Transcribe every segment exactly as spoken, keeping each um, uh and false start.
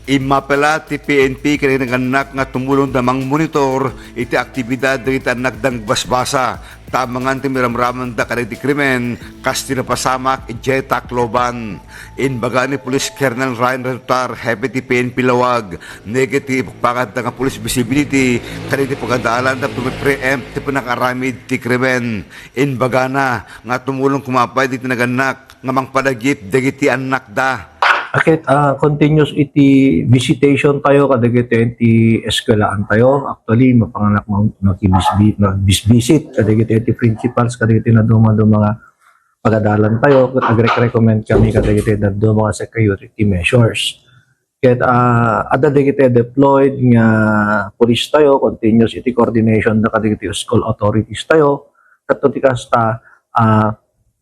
Immapela ti P N P kadagiti nagannak nga tumulongda mangmonitor iti aktibidad dagiti annakda nga basbasa, ta amangan ti miramramanda kadagiti krimen kas ti napasamak idiay Tacloban. Imbaga ni Police Colonel Ryan Redutar, hepe ti P N P Laoag, nagiti ipakpakadda nga police visibility kadagiti pagadalan tapno ma-preempt ti panangaramid ti krimen. Imbagana nga tumulong koma pay dagiti nagannak nga mangpadagip dagiti annakda. Ket, ah, continuous iti visitation tayo kadagiti iti eskwelahan tayo. Actually, mapanganak mag-, makibisbi-, magbisbisit kadagiti iti principals, kadagiti naduma-duma nga pagadalan tayo, ket agrek-recommend kami kadagiti dadduma nga security measures. Ket, ah, adda dagiti deployed nga police tayo, continuous iti coordination da kadagiti school authorities tayo. Ket ti kasta, ah,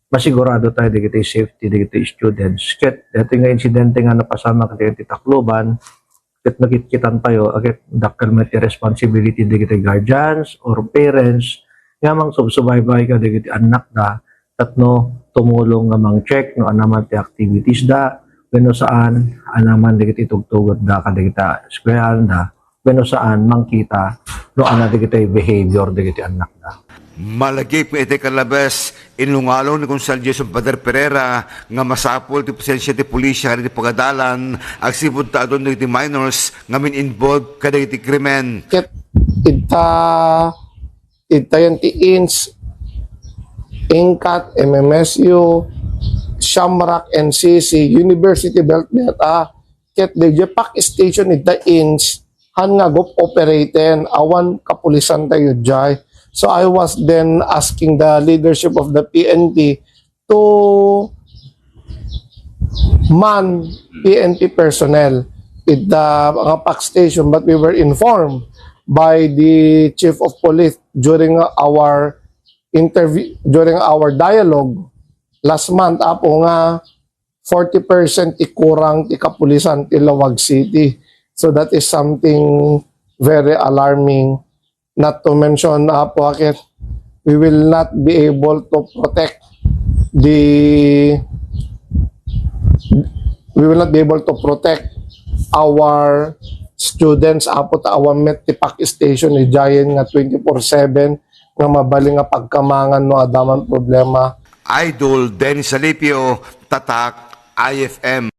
masigurado tayo dagiti safety dagiti students. Ket daytoy nga insidente nga napasamak dagiti Tacloban, ket nakitkitan tayo, ket dakkel met ti responsibility dagiti guardians or parents nga mangsubsubaybay kadagiti annakda tapno tumulong nga mang-check no anaman ti activities da, wenno saan, anaman dagiti itugtugot da kadagiti eskwelahan da, wenno saan, mangkita no anaman dagiti behavior dagiti annakda. Malagip nga iti kalabes, inungalo ni Konsehal Jason Pader Pereira nga masapul ti presensia ti pulisya kadagiti pagadalan agsipud ta adun dagiti minors nga min-involve kadagiti krimen. Ket ita, ita yan ti ins, ingkat, M M S U, Shamrock, N C C, University Belt Beta, ket daydiay PAC station ita ins, han nga gup operaten, awan kapulisan tayo jay. So I was then asking the leadership of the P N P to man P N P personnel ita nga PAC station, but we were informed by the chief of police during our interview, during our dialogue last month, apo nga forty percent ti kurang ti kapulisan ti Laoag City. So that is something very alarming. Not to mention, apo, ket we will not be able to protect the, we will not be able to protect our students, apo, ta awan met ti PAC station idiayen nga twenty-four seven nga mabalin nga pagkamangan no adda man problema. Idol Dennis Alipio, Tatak I F M.